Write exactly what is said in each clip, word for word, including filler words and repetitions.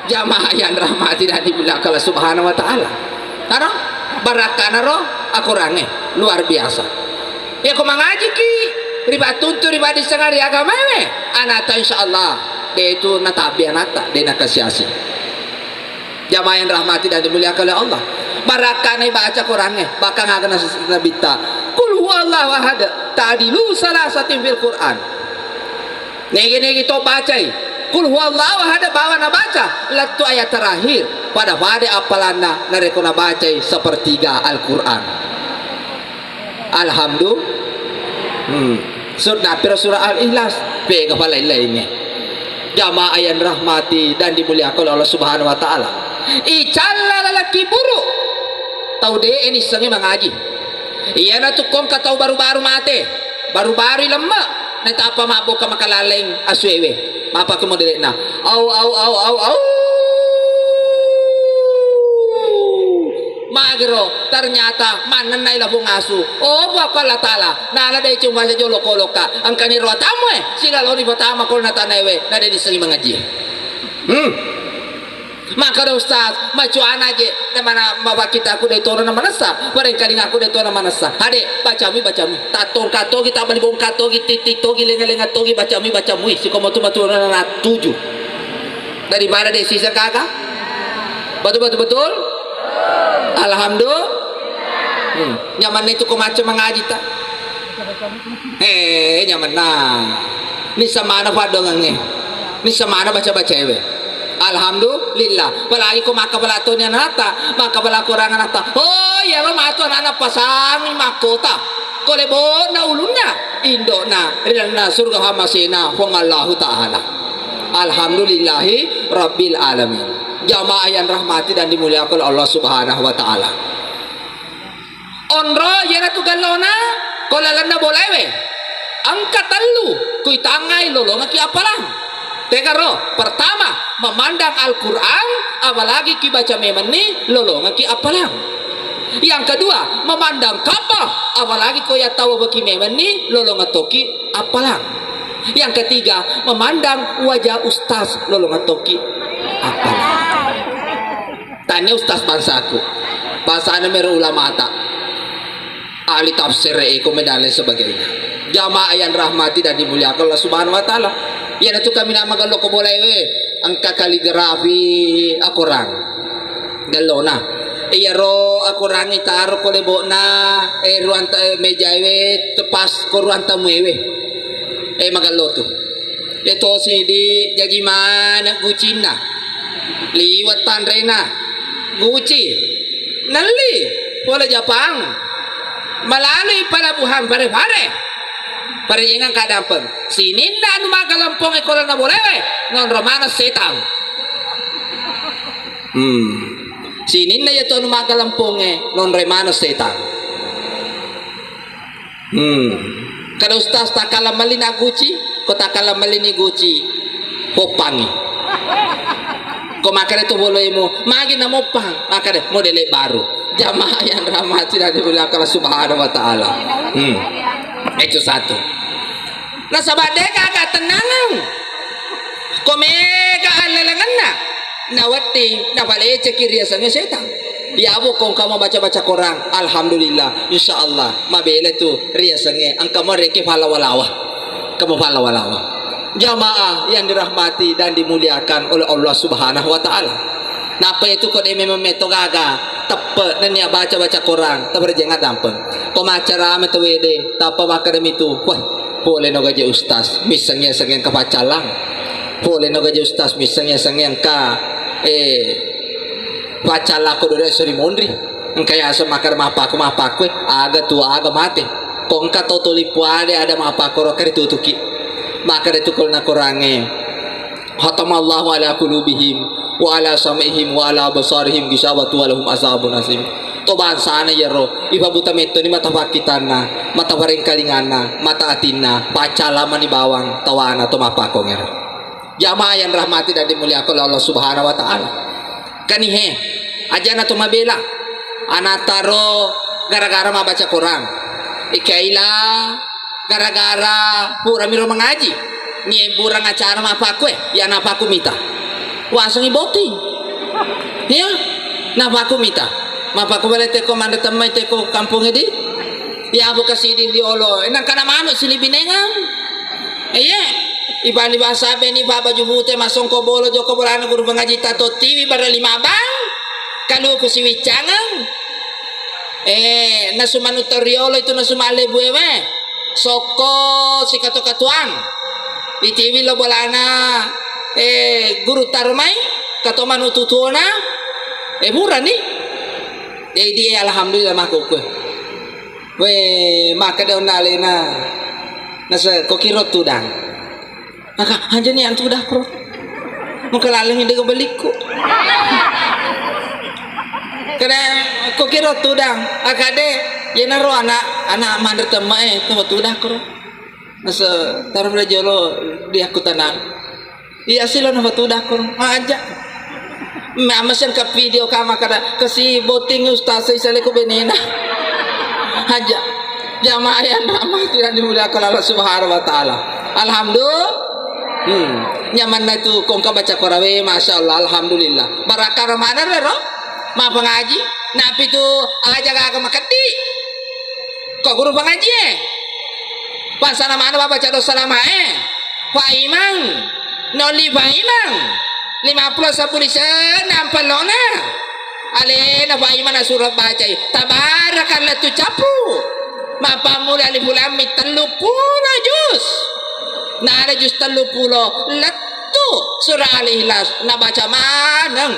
Jamaah yang rahmati dan dimuliakan Allah Subhanahu wa Ta'ala. Taro, barakkana ro akorangnge luar biasa. Ya, ko mangajiki ribattuntu ribadi sengari agamawe, anata insya Allah de tu natabbi anata, de nakasiasi. Jamaah yang rahmati dan dimuliakan oleh Allah. Barakkana ibaca Qurangnge, bahkan agana nabitta. Qul huwallahu ahad, ta'dilu salasatin fil Quran. Nege-nege to bacai Qul huwallahu ahad, bawa nabaca lettu ayat terakhir, pada-pada appalanna narekko nabacai sepertiga Al-Quran. Alhamdulillah. Hmm. Sur-, napiro surah Al-Ikhlas, pega pala lainnya. Jamaah yang rahmati dan dimuliakan oleh Allah Subhanahu wa Ta'ala. Icalla lalaki buruk. Tau de nissengi mangaji. Iyanatu kongka tau baru-baru mate, baru-baru lemme, natappa mabboka makalaleng asuewe. Mapake modelekna. Au, au, au, au, au. Magero, ternyata mannennai lapong asu. Oh, Puakko Allah Ta'ala, nala de cuma saja loko-loka. Engkani ro atamu, eh, silaloni pertama kol natanaewe, nade disengi mangaji. Hmm. Makkeda ustaz, macuana je, namana mawakkitaku de tona namanessa, barengkalingaku de tona manessa. Hade, bacami, bacami. Tattongka togi, tabali bongka togi, titik togi, lenga-lenga togi, bacami, bacamui. Sikomo tu matu na tuju. Daripada de sisa kaka. Betul, betul, betul? Alhamdulillah. Hmm. Nyamanna itu ko macam mangaji ta. Eh, nyamanna. Nisa mana padongangnge. Nisa mana baca-bacaewe. Alhamdulillah. Apalagi ko makkapala toni anata, makkapala korang anata. Oh, iya lo matu anana pasangi makkota. Ko lebona ulunna, indona, ri lalenna surga hamasena Puang Allahu Ta'ala. Alhamdulillahi Rabbil Alamin. Jamaah yang rahmati dan dimuliakan Allah Subhanahu wa Ta'ala. Onro iyanatu gallona ko lalenna bolaewe. Engka tellu kuitangngai lolongaki appalang. Tegaro, pertama, memandang Al-Quran, apalagi kibaca memenni lolongaki appalang. Yang kedua, memandang Ka'bah, apalagi ko yattawa beki memenni lolongatoki appalang. Yang ketiga, memandang wajah ustaz lolongatoki appalang. Tanya ustaz bangsaku, bangsana mero ulamata, ahli tafsir, eko, dan lain sebagainya. Jamaah yang rahmati dan dimuliakan Allah Subhanahu wa Ta'ala. Iyanatu kami nama gallo ko bolaewe, engka kaligrafi akorang. Gallona. Iyaro akorangnge taro ko lebokna, eh, ruang ta-, eh, mejaewe tepas ko ruang tamuewe. Eh, magallo tu. Etosi di jaji mana gucinna. Liwat tanrena. Guci. Nelli. Pole Japang. Melalui pelabuhan Pare-Pare. Parejengan kadampeng. Sininna anu maga lempongnge ko lalenna bolaewe. Nonro mana setang. Hmm. Sininna iya tu anu maga lempongnge. Nonro mana setang. Hmm. Kada ustaz, takkala melli na guci, ko takkala melli ni guci, poppangi. Ko makkeda tu boloemu, magi na moppang, makkeda modele baru. Jamaah yang rahmati dan dimuliakan Allah Subhanahu wa Ta'ala. Hmm. Itu satu. Nasaba de gaga tennangeng. Ko mega allelengenna, nawedding napaleceki riasengnge setang. Iya, Bu, ko engka mabaca-baca Quran, alhamdulillah, insya Allah, mabela tu riasengnge, engka mo rekki fallawa-lawa. Engka mo fallawa-lawa. Jamaah yang dirahmati dan dimuliakan oleh Allah Subhanahu wa Ta'ala. Nappa itu ko de memang metto gaga, teppe nennia baca-baca Quran, taperjeng adampeng. Ko maccarama tawede, tappa makkeda mitu, wah, pole no gaje ustaz, misseng-isseng engka paccallang. Pole no gaje ustaz, misseng-isseng engka, eh, paccallang ko dore sori monri. Engka yaseng makkeda mappaku, mappaku, eh, aga tua, aga mate. Ko engka to tuli puade ada mappaku ro kari tutuki. Makkeda tu ko na Qurangnge. Khatamallahu ala qulubihim wa ala sam'ihim wa ala absarihim gisawatu wa lahum azabun azim. To bangsana iyaro, ipabuta mettoni mata pakkitanna, mata parengkalinganna, mata atinna, paccalamani bawang tawana to mappakongero. Jamaah yang rahmati dan dimuliakan oleh Allah Subhanahu wa Ta'ala. Kanihe, ajana to mabela, anataro gara-gara mabaca Quran. Ikaila gara-gara pura miro mangaji, nyebburang acara mapakue, ya napaku mita. Wasengngi botting. Iya. Napakku mita. Mapakku bale teko manre temmai teko kampung edi. Ya buka sidi riolo. Nangkana manu sili binengang. Iya. Ibali basa beni ba baju pute masongko bolo joko bolana guru pengaji tato tiwi bara lima bang. Kaluku siwiccangeng. Eh, nasu manu toriolo itu nasu male buewe. Sokko sikato-katoang. Itiwi lo bolana, eh, guru taromai, kato manu tutuona, eh, burani. Jadi, eh, alhamdulillah mako kue. We, maka de onna alena. Nasa kokiro tudang. Maka anjani antu udah pro. Maka lalengi de belikku. Kada kokiro tudang. Akade, yenaro anak, anak manre temme, eh, to tudang kro. Nasa taraf jolo di aku tanang. Iya sih lo napa tudah kro. Aja. Mama sen ke video kama kada kasi botting ustaz saya sale ko benena. Aja. Jamaah yang rahmati dan dimuliakan Allah Subhanahu wa taala. Alhamdulillah. Hmm. Nyamanna itu kongka baca korawe, masya Allah, alhamdulillah. Barakah mana ro? Mapa ngaji? Napi tu aja gaga makeddi. Ko guru pengaji eh? Pasana mana baca dosa lama eh? Pak Imang, noli Pak Imang, lima puluh sepuluh sen nampelona. Alena Pak Imang nasuro bacai, tabarakalla tu capu. Mapammula alif lam mim tellu pulo jus. Nada jus tellu pulo lettu surah Al-Ikhlas nabaca maneng.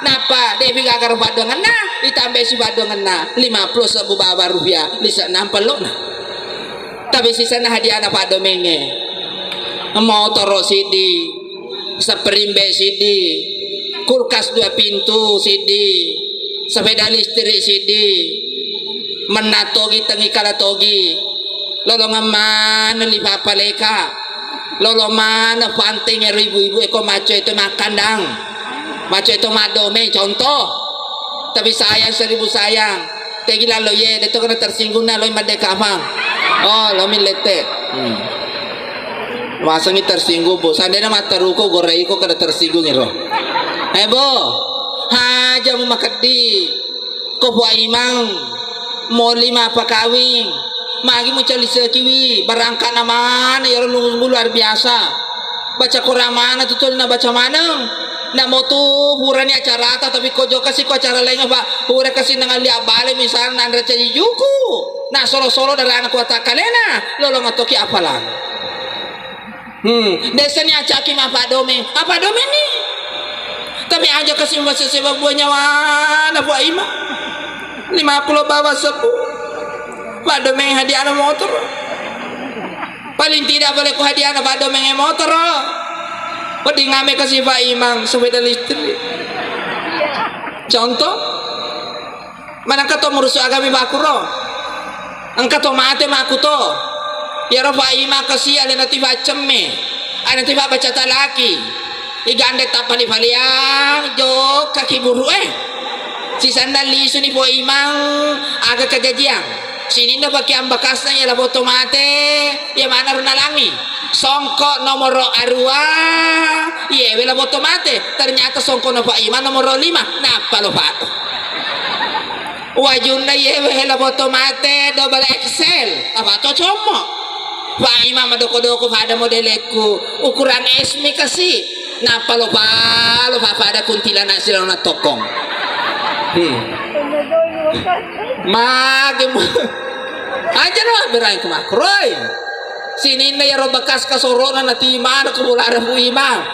Nappa depi gagaro paddoangenna, ditambai si paddoangenna lima puluh sebbu bawang rupiah, lise nampellona. Tapi sisenna hadiahna paddomengnge. Motoro siddi, spring bed siddi, kulkas dua pintu siddi, sepeda listrik siddi, mennatogi tengi kalatogi, lolongeng maneng li papaleka, lolo maneng panteng ero ibu-ibu eko maco eto makkandang, maco eto maddomeng contoh. Tapi sayang seribu sayang. Tegi lalo ye, deto kena tersinggung na loi madde kamang. Oh, lo min lette. Hmm. Masangi tersinggung, Bu. Sandena matteruko goreiko kena tersinggung iro. Eh, Bu. Haja mu makeddi. Ko Puang Imang moli mapakawing. Magi mu calisekiwi, barangkana mana iro nunggu luar biasa. Baca Quran mana tu tuli na baca maneng. Namo tu purani acarata, tapi ko jokka si ko acara laingnge, Pak. Pura kasi nangalli abbale misalna nanre caji juku. Na solo-solo darana kuatakkalena, lolong atoki apalang. Hmm, desani acaki mappaddomeng. Apa domeni? Tapi aja kasi masih sebab buah nyawana Puang Imang. Lima puluh bawang sebbu. Paddomeng hadiahna motor. Paling tidak boleh ku hadiahna paddomengnge motoro. Wedding ame kasi Pak Imang sepeda listrik. Contoh, manengka to murusu agami makkuro. Engka to mate makkuto. Iyaro Pak Imang kasi alena tifa cemme. Alena tifa baca talaki. Igande tappali-paliang jokka kiburu eh. Sisenna lisuni Puang Imang aga kajajiang. Sininna pakeang bekasna iya laboto mate, iya manaro nalangi. Songko nomoro arua, iyewe laboto mate. Ternyata songko na Pak Imang nomoro lima, nappa lo Pak. Wajunna iyewe laboto mate double X L, apa to commo. Pak Imang madoko-doko pada modelekku, ukuran S mi kasi. Nappa lo pa, lo pa pada kuntilanak silona tokong. Hmm. Mage mu. Aja lo berang ke makroi. Sininna yaro bekas kasorona na timana ko bola Puang Imang.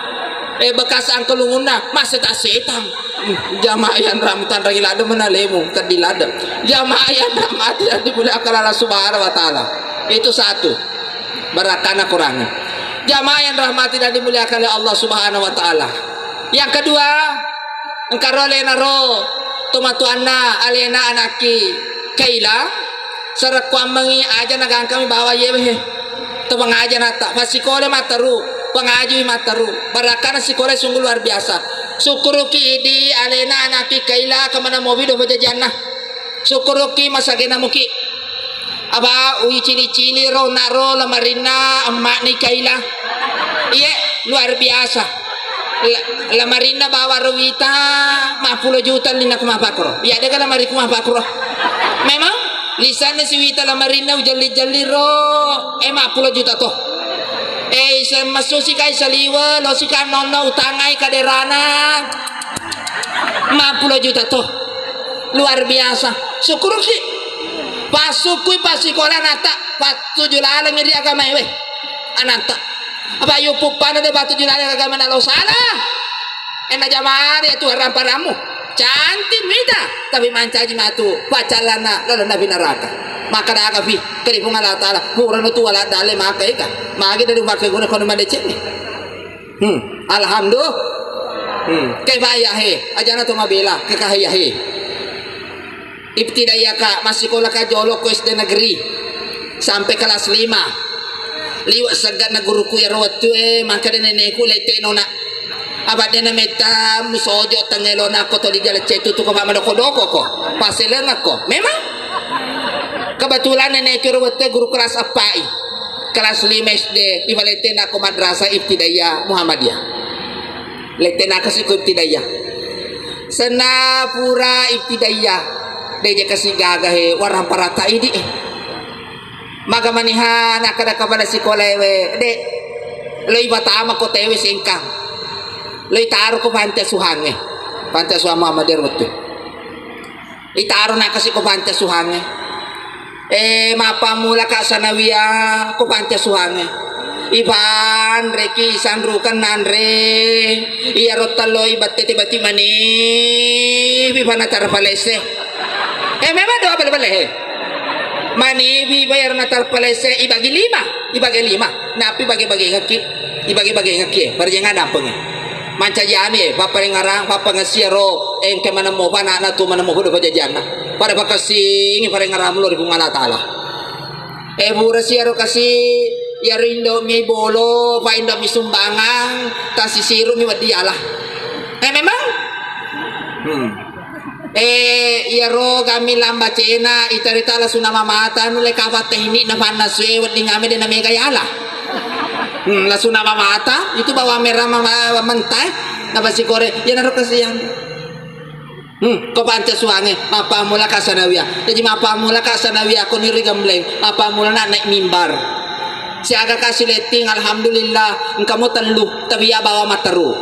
Eh, bekas angkelungunna, maseta-setang. Hmm, jamaah yang rahmatan rangi ladde menalemu, tadi ladde. Jamaah yang rahmati dan dimuliakan Allah Subhanahu wa Ta'ala. Itu satu. Barakana Quran. Jamaah yang rahmati dan dimuliakan oleh Allah Subhanahu wa Ta'ala. Yang kedua, engkaro alena ro, tomatoanna alena anakki Kaila, sarekkuammengi aja nagangkami bawa yewe he. To pengaja natta, fasikole matteru, pengaji matteru. Barakana sikole sungguh luar biasa. Sukkuruki idi alena anakki Kaila kemana mobi do pajajianna. Sukkuruki masagena muki. Apa uicili-cili ro na ro lamarinna emmakni Kaila. Iye, luar biasa. La-, lamarinna bawa ro wita, mappulo juta linna ku mapakro. Iya dega lamariku mapakro. Memang lisanna si wita lamarinna ujalli-jalli ro, eh, mappulo juta to. Eh, isa massusi kai saliwe, lo si kanonno utangai kaderana. Mappulo juta to. Luar biasa. Syukuruki. Pasukui pasikola nata, patuju laleng ri agama ewe. Anata. Apa yu puppana de patuju laleng agama na lo salah. Enna jamari tu haramparamu. Cantik mita, tapi mancaji matu pacalana lalu nabi neraka. Maka daga fi, kali Puang Allah Ta'ala, purana tu wala dale maka eka. Magi dari maka guna kono madeceng. Hmm, alhamdulillah. Hmm, ke bahaya he, ajana to mabela, ke kahaya he. Ibtidaiyah ka, massikola ka jolo ko S D negeri. Sampai kelas lima. Liwa seggana guruku iyaro wettu e, maka de neneku lete nona. Apa de na metta musojo tengelona ko to di jalan cetu tu ko pama doko-doko ko. Paselengako. Memang kebetulan neneku iyaro wettu e guru kelas appai. Kelas lima S D, ibaletena ko madrasah ibtidaiyah Muhammadiyah. Letena kasi ko ibtidaiyah. Senna pura ibtidaiyah, de je kasi gaga he, warang parata idi e. Maga maniha nakkeda kepala sikola ewe, de, lo ibatama ko tewe sengkang. Lo itaro ko panti asuhange. Panti asuhan Muhammadiyah wettu. Itaro nakasi ko panti asuhange. Eh, mappammula ka sanawiyah ko panti asuhange. Ipanreki sanrukeng nanre. Iyaro telloi battete bati mani. Ipana tarpalese. Eh, memang doa bale-bale. Mani ibayar na tarpalese ibagi lima, ibagi lima. Napi bagi-bagi ngeki. Ibage-bagengekki, eh, parajengngana ampengnge. Mancaji anu, eh, papparengngarang, pappangessiaro, engka manemmopa ana'na tu manemmopa do pajajianna. Pada pakessingi parengngarammu lao ri Puang Allah Ta'ala. Eh, pura siaro kasi, iyaro Indomie bolo, pa Indomie sumbangan, tasisiru mi wedding yala. Eh, memang? Hmm. Eh, iyaro gammi lambacena, itarita lasuna mamata, nulle kafa teknik na panna sue, wedding ame de na mega yala. Hmm, lasuna mamata, itu bawang merah mama-, mentah, na pasikore, iyanaro kasiang. Hmm, ko panca suange, mappammula ka sanawiyah. Jaji mappammula ka sanawiyah, ko niri gembleng, mappammula na naik mimbar. Siaga kasi letting, alhamdulillah, engka mo tellu, tapi ya bawa materu.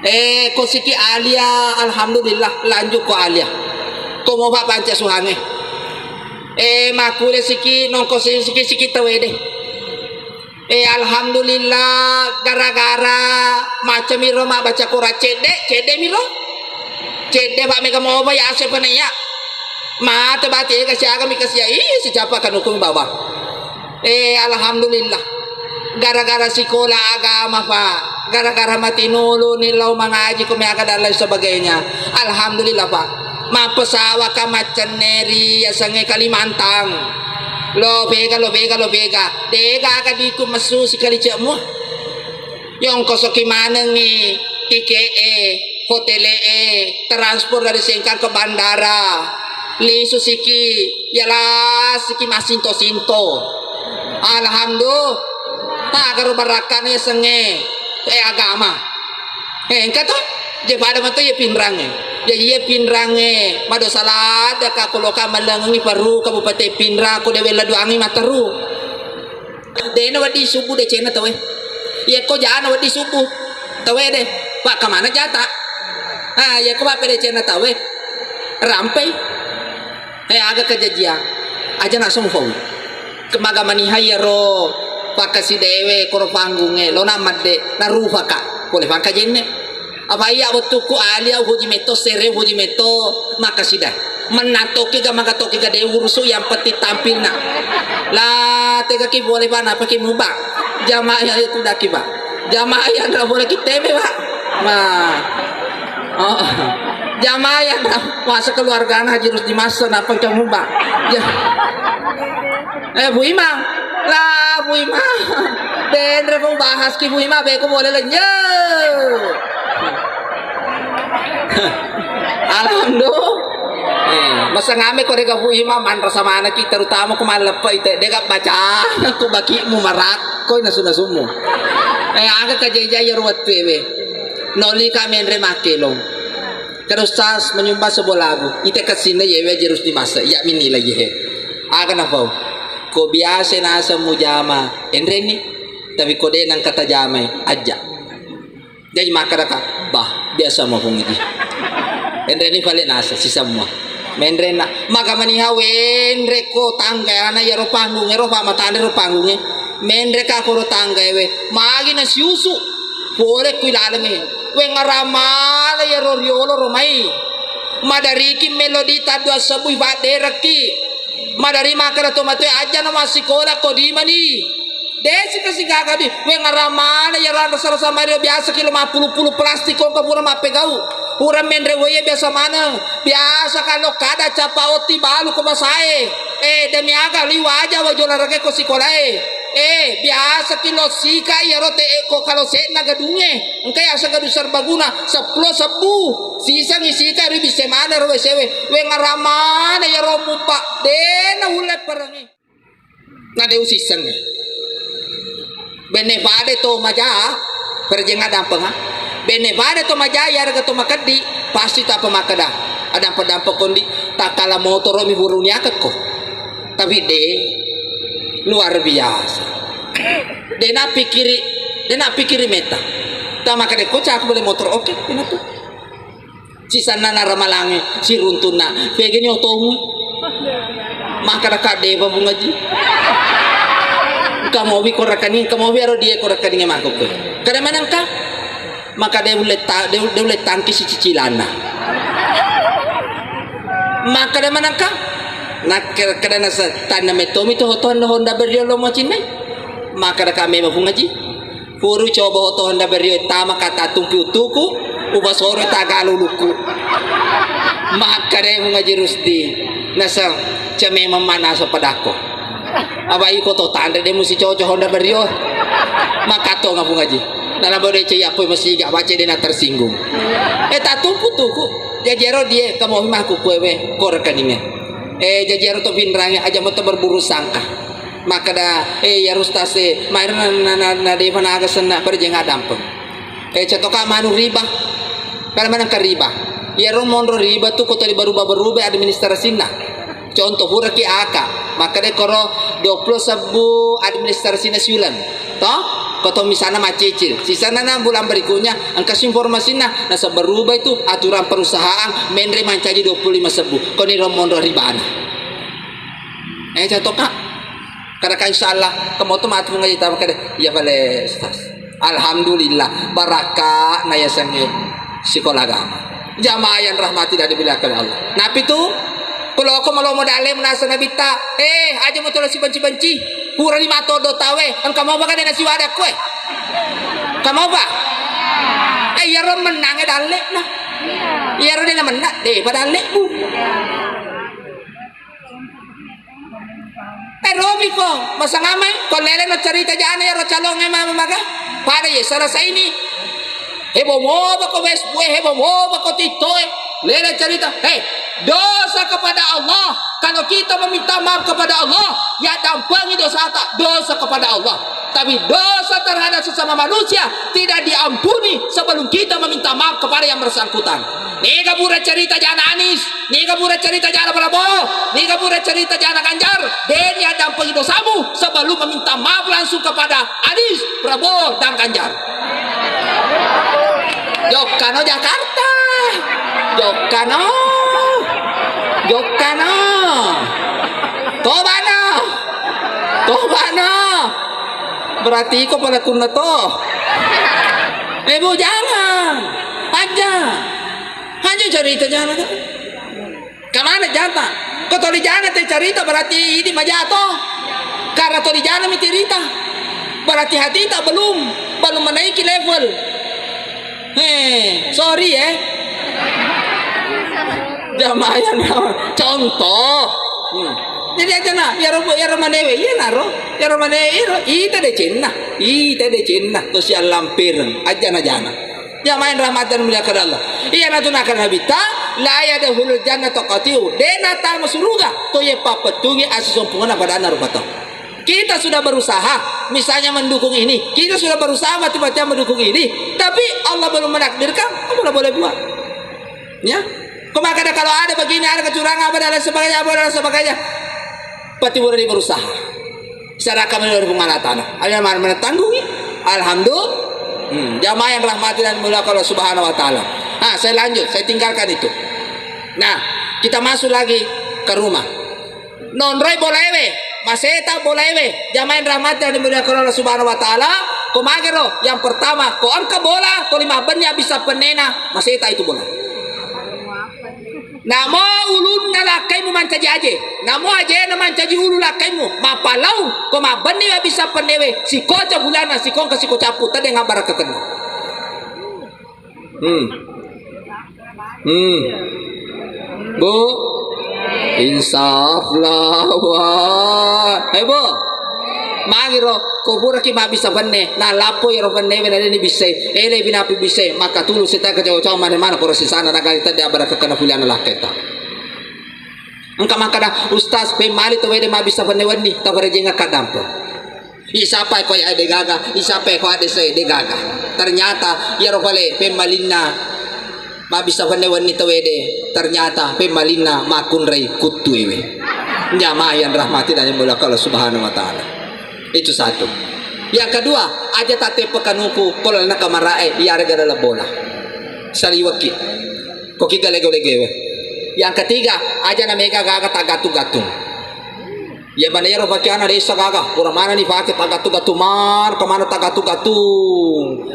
Eh, ko siki alia, alhamdulillah, lanjut ko alia. Ko mopa panca suhange. Eh, makkule siki, nongko si-, siki, siki tawede. Eh, alhamdulillah, gara-gara macamiro mabbaca Quran cedde, cedde miro. Cedde pa mega mopa ya ase pa na iya. Mate bate ega siaga mi kasia, ih, sicapa kanukumi bawang. Eh, alhamdulillah. Gara-gara sikola agama, Pak. Gara-gara matinulu ni lao mangaji ko meaga dan lain sebagainya. Alhamdulillah, Pak. Mappesawa ka maccenneri yasengnge Kalimantan. Lo bega, lo bega, lo bega. Dega aga diku messu sikali cemmu. Yongkosoki manengngi tike'e, hotele'e, transport dari Sengkang ke bandara. Lisu siki, yala siki massinto-sinto. Alhamdulillah. Agaro barakkana yasengnge, eh, agama. Eh, engka to? Je pada mato ye pinrangnge. Jaji ye pinrangnge, madosa ladde ka koloka malengengi perru Kabupaten Pinrang, ko de wella duangi materu. Dena wedding subuh decenna tauwe. Yekko jana wedding subuh tauwe de, pakkamana jata? Ah, yekko pappedecenna tauwe, rampei. Eh, aga kejajiang? Aja naso mufawi. Kemaga manihai yaro pakkasidewe koro panggungnge, lona madde, narufaka. Pole pangkajenne. Apa iya wettukku alia upoji metto, sere upoji metto, makkasida. Mennang tokkiga, maga tokkiga, de urusu, yang penting tampilna. La, tegaki boleh, Pak, napaki muba. Jamaah iya tudaki, Pak. Jamaah iya nra boleh kiteme, Pak. Nah. Oh. Jamaah iya nra masa keluargana Haji Rusdi Massa, napaki muba. Ya. Eh, Bu Imang. Lah, Bu Imang. Denre ko bahas ki Bu Imang, beko boleh lenye. Alhamdulillah. Eh, masa ngame ko dega Bu Imang, manrasa manaki, terutama ko malleppa ite, dega baca ko bakimu marakko nasu-nasummu. Eh, aga kajai-jai iyaro wettuewe. Nolika menre makkelong. Kada Ustaz menyumbang sebuah lagu. Ite kessinna yewe jerus di masa. Iya minni lagi he. Aga nafau. Ko biasa naseng mujama. Enreni. Tapi ko de nangka tajamai. Aja. Jaji makkedaka, bah, biasa mo Puang Haji. Enreni pale nasa, sisemua. Menrenna, maga maniha wenre ko tangga ana iyaro panggung ero, Pak, matanre ro panggungnge. Menre ka koro tangga ewe, magi na siusu. Pole kui lalengnge. Weng aramala iyaro riolo ro mai. Madariki melodi tadua sebui fadderekki. Madari makkeda to matoe, ajjana massikola ko dimani. Desi kasi gaga di, weng aramana iyaro anre sara-sara mario biasa kilo mappulu-pulu plastik kongka pura mappegau. Pura menre wae biasa maneng. Biasa kalo kada capa otti balu ko masae. Eh, demi aga liwa aja wajo larake ko sikolae. Eh, biasa kilo sika iyaro te ko kalo se'na gadungnge. Engka yaseng gadung serbaguna, seppulo sebbu. Sisangi sika ri bisse maneng ro W C W. Weng aramana iyaro mumpa. Dena ulle perengi. Na de usissengngi. Benne pade to maja, perjeng adampeng, ha? Benne pade to maja, iyarega to makeddi, pasti tappa makkeda, adampeng-dampeng kondi, takkala motoro mi buruniakekko. Tapi de, luar biasa. De napikkiri, de napikkiri metta. Tamakkeda ko caku beli motor, oke, inatu. Sisanna naramalangnge siruntunna, pegani otomu. Makkeda kaddepa Puang Haji. Kamowi korakani, kamowi aro die korakani makkukkue. Kada manengka? Maka de ulle ta-, de, de ulle tangki sicicilanna. Makkeda manengka? Nakkeda nasa tanna mettomi to hoto Honda Brio lo macinnai. Makkeda ka memang Puang Haji. Puru coba oto Honda Brio tama kata tumpi utuku, ubasoro tagalu lukku. Makkeda Puang Haji Rusdi, naseng, ce memang manasa padakko. Apa iko to tanre de musi coco Honda Brio. Makatonga Puang Haji. Nana bode ce yapoi masiga, bace de na tersinggung. Eh, tatumpu tuku. Jaji ero die, kamohi makkukkue we, ko rekeningnge. Eh, jaji ero to pinrangi, aja mo to berburu sangka. Makkeda, eh, iyaro ustaz e, maero na, na, na, na depa naga senna, pada je nadampeng. Eh, contohka manu riba. Kada manengka riba. Iyaro monro riba tu ko tuli berubah-berubah administrasinna. Contoh, puraki aka. Makkeda koro dua puluh sebbu administrasinna siuleng. Toh? Ko to misalna macicil. Sisanna na bulan berikutnya, engka si informasinna. Nasaba berubah itu aturan perusahaan, menre mancaji dua puluh lima sebbu. Koni ro monro ribana. Eh, contohka. Kada ka insyaallah, kemoto matu ngaji tama kada. Iya pale, Ustaz. Alhamdulillah, barakka na yasengnge sikola agama. Jamaah yang rahmati dan dimuliakan Allah. Napi tu? Kuloko malomo dalle menasa nabitta. Eh, aja mo tolo sibenci-benci. Purani mato do tawe, engka mau bakal dena siwada kue. Kamu apa? Eh, iyaro menange dalle na. Iyaro dena menang, deh, pada dalle bu. Eh, Robi ko, masangamai, ko lele no cerita jana ya ro calonge mama maga. Pada ye selesai ini. Heboh moba ko Facebook, heboh moba ko TikTok, eh. Lele cerita, eh, dosa kepada Allah. Kalau kita meminta maaf kepada Allah, ya dampengi dosa tak, dosa kepada Allah. Tapi dosa terhadap sesama manusia tidak diampuni sebelum kita meminta maaf kepada yang bersangkutan. Niga pura cerita jana Anis, niga pura cerita jana Prabowo, niga pura cerita jana Ganjar, deni addampengi dosamu sebelum meminta maaf langsung kepada Anis, Prabowo, dan Ganjar. Jokkano Jakarta, jokkano, jokkano, tobano, tobano. Berarti iko pelakunna to. Eh, Bu, jangan. Aja. Aja cerita jana. Kemana jata? Ko toli jana te cerita berarti ini majato. Karena toli jana mi cerita. Berarti hati tak belum, belum menaiki level. Eh, sorry ya. Jamaah yang contoh. Hmm. Jadi aja na, ya ro, ya ro manewe, iya naro, ya ro manewe, iro, ita de cenna, ita de cenna, to si allampireng, aja na jana. Ya main rahmatan mulia ke Allah. Iya na tunaka nabita, la yadkhulul jannata qatiu. De na tama suruga, to ye papetungi asusumpungan pada na rupato. Kita sudah berusaha, misalnya mendukung ini, kita sudah berusaha mati-matian mendukung ini, tapi Allah belum menakdirkan, apa boleh buat? Ya, kok makanya kalau ada begini, ada kecurangan, apa dan lain sebagainya, apa dan lain sebagainya, pasti boleh berusaha. Serahkan melalui Puang Allah Ta'ala. Ada mana menanggungi? Alhamdulillah. Hmm, jamaah yang rahmati dan dimuliakan Allah Subhanahu wa Ta'ala. Nah, saya lanjut, saya tinggalkan itu. Nah, kita masuk lagi ke rumah. Nonroi bolaewe, maseta bolaewe, jamaah yang rahmati dan dimuliakan Allah Subhanahu wa Ta'ala. Ko magero, yang pertama, ko engka bola, ko lima benni habis pennena, maseta itu bola. Namo ulunna lakkaimu mancaji aje, namo ajena mancaji ulu lakkaimu, mapalaung, ko mabbenni habis pennewe, sikoca bulanna, sikongka sikocapu, tedeng abbara kekenna. Hmm. Hmm. Bu, insaf lah, wah. Eh, Bu. Magiro, ko puraki mabbissa penne, na lappo iyaro pennewe na deni bissai. Ele binapi bissai, maka tulu sita kacau-cau mana-mana koro sisana na kali tedde abbara kekenna puliana lakketa. Engka makkada, "Ustaz, pemmali tau wede mabbissa penne wenni, tau kerejeng akkadampe." Isapa ko ya de gaga, isapa ko ade se de gaga. Ternyata iyaro pale pemmalinna mabbissa penne wenni tau wede, ternyata pemmalinna makkunrai kuttu ewe. Jamaah yang rahmati dan dimuliakan Allah Subhanahu wa Ta'ala. Itu satu. Yang kedua, aja tateppe kanuku, ko lalenna kamarae, iyarega dalam bola. Saliwekki. Ko kiga lego-legewe. Yang ketiga, aja na mega gaga tagattu-gattung. Ya bana yaro pakeana desa gaga, pura mana ni pake tagattu-gattung, mar kemana tagattu-gattung.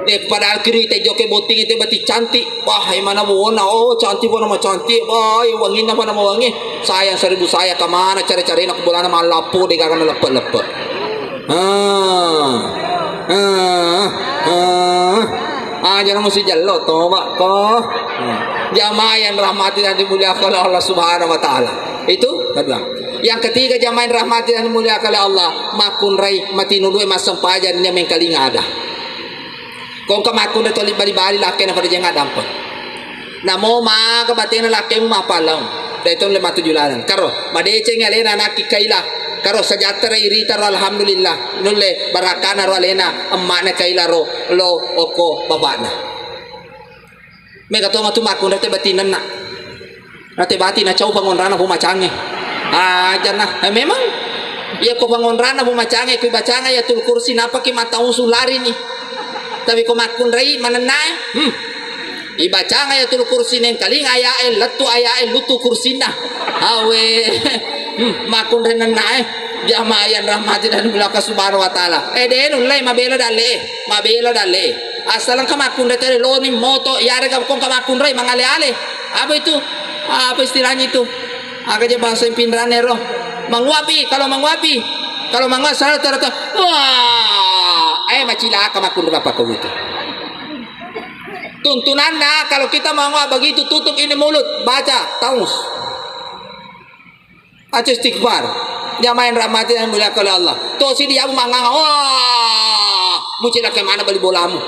Eh, padahal kiri te joke botting itu bati cantik. Wah, emana wona, oh cantik pona ma cantik. Wah, wanginna pona ma wangi. Sayang seribu sayang, kemana care-carena ku bolana malappo de gaga na leppe-leppe. Ah, ah, ah. Aja na mesti jello toba ko. Jamaah yang rahmati dan dimuliakan oleh Allah Subhanahu wa Ta'ala. Itu kedua. Yang ketiga, jamaah yang rahmati dan dimuliakan oleh Allah, makkunrai matinulu massempajang nia mengkalinga ada. Kongka makkunrai toli bali-bali lakkena pada jenga dampa. Namo maga batena lakkemu mappallaung. Dai tong le matuju laleng. Karo, madeceng alena anakki kaila. Karo sejahtera irita ro, alhamdulillah. Nulle barakana ro alena emma'na kaila ro, lo oko bapakna. Mega to matu makkunrai te batinenna. Nate bati na cau pangonrana pu macange. Aja na. Eh, memang iya ko pangonrana pu macange, ku bacanga ya tul kursi napaki mata usu lari ni. Tapi ko makkunrai manennae. Hmm. Ibacanga ya tul kursi nengkaling ayae, lettu ayae, lutu kursinna. Awe. Hmm. Makkunrai nennae. Jamaah yang rahmati dan belaka subhanahu wa ta'ala. Eh, de nullai mabela dalle. Mabela dalle. Asal engka makkunrai tadi loni moto, yarega kongka makkunrai mangale-ale. Apa itu? Apa istilahnya itu? Aga je bahasa Pinrang ero. Manguapi, kalau manguapi. Kalau manguapi salah tuh, wah, eh macilaka makkunrai bapak kau itu. Tuntunanna kalau kita mangua begitu, tutup ini mulut, baca taus. Aja istighfar. Jamaah yang rahmati dan dimuliakan oleh Allah. Tosi dia manganga, wah, mucilaka mana bali bolamu.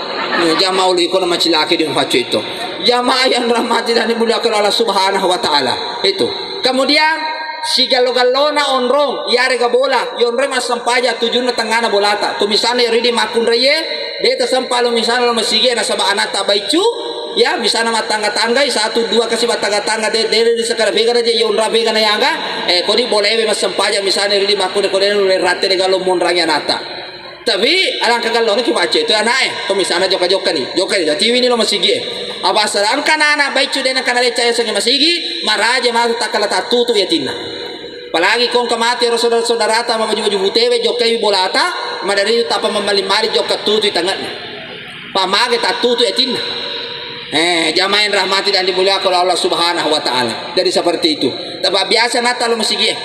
Jamaah uli kono macilaki di mufacu itu. Jamaah yang rahmati dan dimuliakan Allah Subhanahu wa Ta'ala. Itu. Kemudian, sigallo-gallona onrong, yarega bola, yonroi massempaja tujunna tengana bolata. Ku misalnya ridi makkunraie, de tasempa lo misalnya lo masigi nasaba anata baicu, ya misalnya mattangga-tanggai satu dua kasi mattangga-tangga de de de sekara vega aja yonra vega na yaga, eh kodi bolewe massempaja misalnya ridi makkunrai kode le rate de gallo monrangi anata. Tapi alangka gallona ki macce itu anae. Ko misalna jokka-jokka ni, jokka ni, tiwi ni lo masigi e. Apa asal angka anak baicu dena kana lecca yasengnge masigi, maraja matu takkala tattutu yatinna. Apalagi kongka mate ro saudara-saudarata mabaju-baju putewe jokkai bolata, madari tapa mamali-mali jokka tutu tangana. Pamage tattutu yatinna. Eh, jamaah yang rahmati dan dimuliakan oleh Allah Subhanahu wa Ta'ala. Jadi seperti itu. Tapi biasa nata lo masigi e.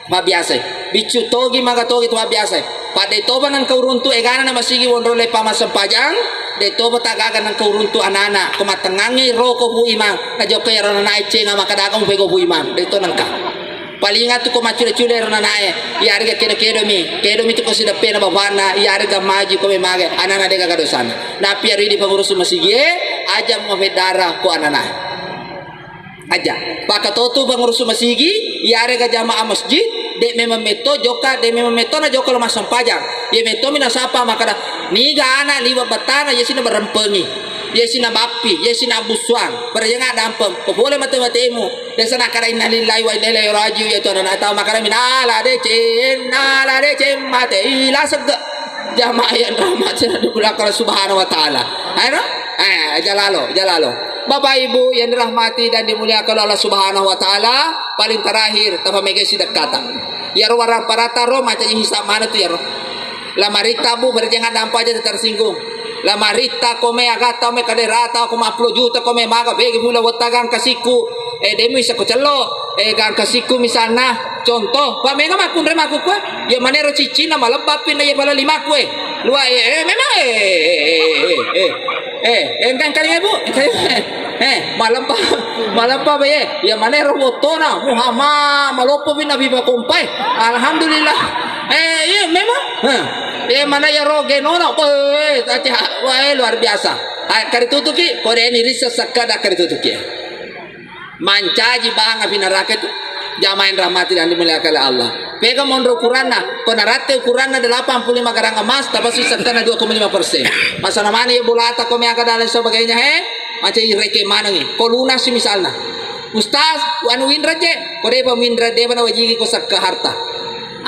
Mabbiasai. Biccu togi maga togi tu mabbiasai. Padde toba nengka uruntu egana na masigi wonro lepa massempajang, de toba tagaga nengka uruntu anana, ko mattengangi roko pu imang, na jokka ero nanae cenga makadaga mupego pu imang, de to nengka. Palinga tu ko maccule-cule ero nanae, iyarega kedo-kedo mi, kedo mi tu ko sideppe na bapakna, iyarega maji ko memage, anana de gaga dosana. Napi aridi pengurusu masigi e, aja mafedara ko anana. Aja. Pakatotu pengurusu masigi, iyarega jamaah masjid, De' memang metto jokka, de' memang metto na jokka lo massempajang. Iya metto mi nasapa makkada, niga ana' liwe' bettana, iya sina berempengi, iya sina bappi, iya sina bussuang, berejeng addampeng, ko pole mate-matemu. Biasa nakkada innalillahi wa inna ilaihi raji'un, iya tu ana' tau makkada mi nala deceng, nala deceng mate, ila segge'. Jamaah yang rahmati dan dimuliakan Allah Subhanahu wa Ta'ala. Ayo, eh, jalalo, jalalo. Bapak Ibu yang dirahmati dan dimuliakan Allah Subhanahu wa Ta'ala, paling terakhir, tapamegai sidekkata. Iyaro warang parata ro, macaji hisab mana tu iyaro. Lamaritta bu, berjangan dampa aja tersinggung. Lamaritta kome agata me kaderata ko mappulo juta kome maga begi pula wetta gangka sikku. Eh, demi seko cello. Eh, gangka sikku misalna. Contoh, pa mega makkunre makkukue. Ya manero ciccina malebba pinna ya pala limaku, eh. Lua, eh, eh, memang, eh, eh, eh, eh, eh, eh, engkang kali ibu, engkang, eh, malempa, malempa be, eh, ya manero wottona, Muhammad, maloppo bi Nabi Pakompai, alhamdulillah, eh, iya, memang, eh, eh, mana ya roge nono, eh, taca, wah, eh, luar biasa, ah, karitutuki, kode ini risa sakada karitutuki, ya. Mancaji banga pi neraka itu. Jamaah yang rahmati dan dimuliakan oleh Allah. Pega monro ukuranna. Ko naratte ukuranna delapan puluh lima gram emas, tapasui sekkana dua koma lima persen. Masana mana ya bolata ko meaka dan lain sebagainya, he? Maca ireke manengi. Ko lunas misalna. Ustaz, anu winra je. Ko depa winra depa na wajiki ko sekka harta.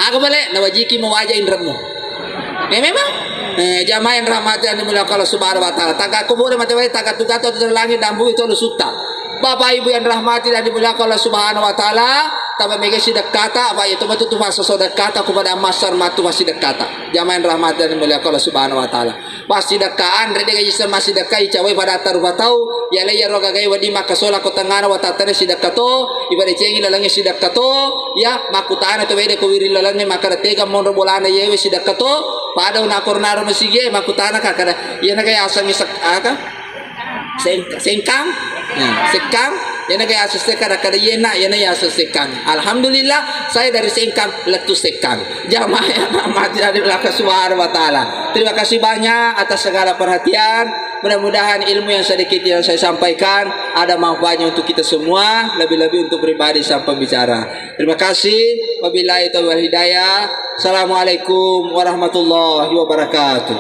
Aga bale, na wajiki mo waja inremmu. Eh, memang. Eh, jamaah yang rahmati dan dimuliakan Allah Subhanahu wa Ta'ala. Taga ko boleh mate wae, taga tuga to langit dan bumi to lusutta. Bapak Ibu yang rahmati dan dimuliakan Allah Subhanahu wa Ta'ala, taba mega sidekkata, apa itu betul tu fasa sodekkata kepada masar matu fasidekkata. Jamaah yang rahmati dan dimuliakan Allah Subhanahu wa Ta'ala. Pasidekkaan, rede gaji sama sidekkai cawai pada tarupa tau, ya le ya roga gai wadi makasola ko tengana watattana sidekka to, ibadecengi lalengi sidekka to, ya makutana to wede ko wiri lalengi maka tega monro bolana yewe sidekka to, pada una kornaro masigi, makutana kakada, iya naga ya asami sek-, aka? Seng-, sengkang? Ya, sekkang. Yana gaya asal sekkang, kada, kada yena, yana ya asal sekkang. Alhamdulillah, saya dari Sengkang, lettu Sekkang. Jamaah yang rahmati dari belakang Subhanahu wa Ta'ala. Terima kasih banyak atas segala perhatian. Mudah-mudahan ilmu yang sedikit yang saya sampaikan ada manfaatnya untuk kita semua, lebih-lebih untuk pribadi sang pembicara. Terima kasih. Wabillahi taufiq wal hidayah. Assalamualaikum warahmatullahi wabarakatuh.